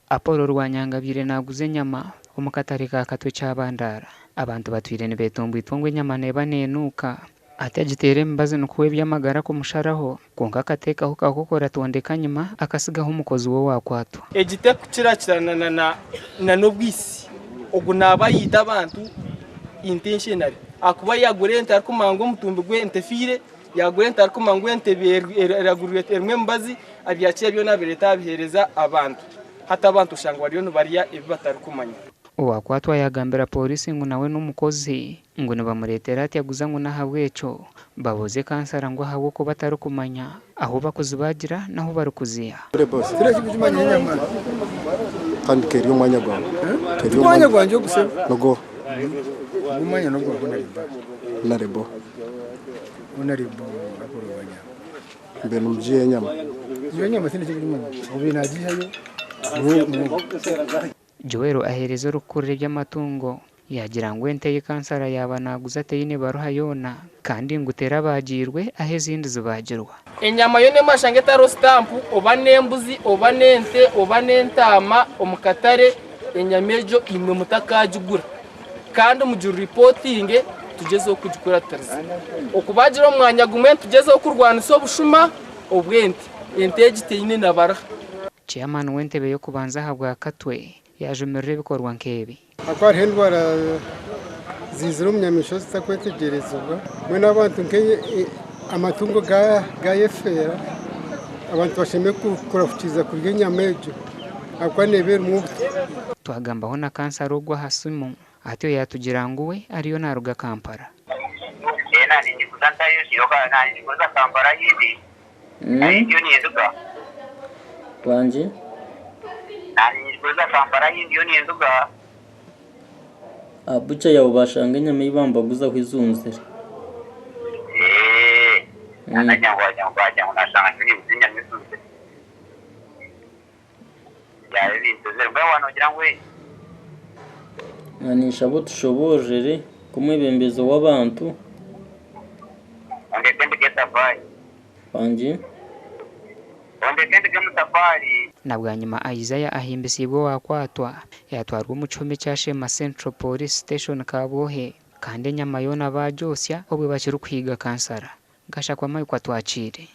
Apollo Rwanyanga abaire naaguza enyama omu katare ka Katwe Kyabandara. Abantu batwire nibetomboitwa ngu enyama neeba nenuuka. Ati agiteera emibazi nikwo eby'amagara kumusharaho kwonka akateekaho kakokora tondeka nyima akasigaho omukozi we owaakwatwa. Egi terikukirakirana na n'obwitsi. Ogu naaba ayiita abantu intentionally ahakuba yagura ente arikumanya ngu omutumbi gw'ente efiire, yagura ente arikumanya ngu ente eraguriirwe erimu emibazi, abyakira byona abireeta abiheereza abantu. Hati abantu oshanga bariyo nibarya ebi batarikumanya. Owaakwatwa yaagambira pooriisi ngu nawe n'omukozi ngu nibamureetera ati aguza ngu n'ahabw'ekyo babuuze kansara ngu ahabw'okuba atarikumanya ahu barikuzibagira n'ahu barikuziiha. Joel aheereza orikukurira eby'amatungo yaagira ngu ente ei kansara yaaba naaguza teine baruha yoona kandi ngu terabaagirwe ahu ezindi zibaagirwa. Enyama yoona ei mwashanga etariho sitampu oba n'embuzi oba n'ente oba n'entaama omu katare, enyama egyo imwe mutakaagigura kandi mugiripotinge tugyezeho kugikuratiriza. Okubaagira omu mwanya gumwe nitugyezaho kurwanisa obushuma obw'ente. Ente egi teine na baruha. Chairman w'entebe y'okubanza ahabwa Katwe yaajumirira ebikorwa nk'ebi. Hakaba hariho endwara ziizire omu nyamaishwa ezitarikwetegyerezibwa mbwenu abantu amatungo gayefeera abantu bashemereire kurahukiiriza kurya enyama egyo ahabw'okuba neeba erimu obutwa. Twagambaho na kansara ogwo aha simu atyo yaatugira ngu we ariyo naaruga Kampala. Wangi? Aha bukya yawe bashanga enyama ei bambaguzaho ezunzire. Ninshaba otushoboororere nk'omwebembezi w'abantu. Wangi? Na bwanyima Isaiah ahimbisiibwe owaakwatwa, yaatwarwa omu kihome kya Sheema Central Police Station Kabwohe kandi enyama yoona baagyotsya obwo bakirikuhiiga kansara. Gashakwa Mike Atwakiire.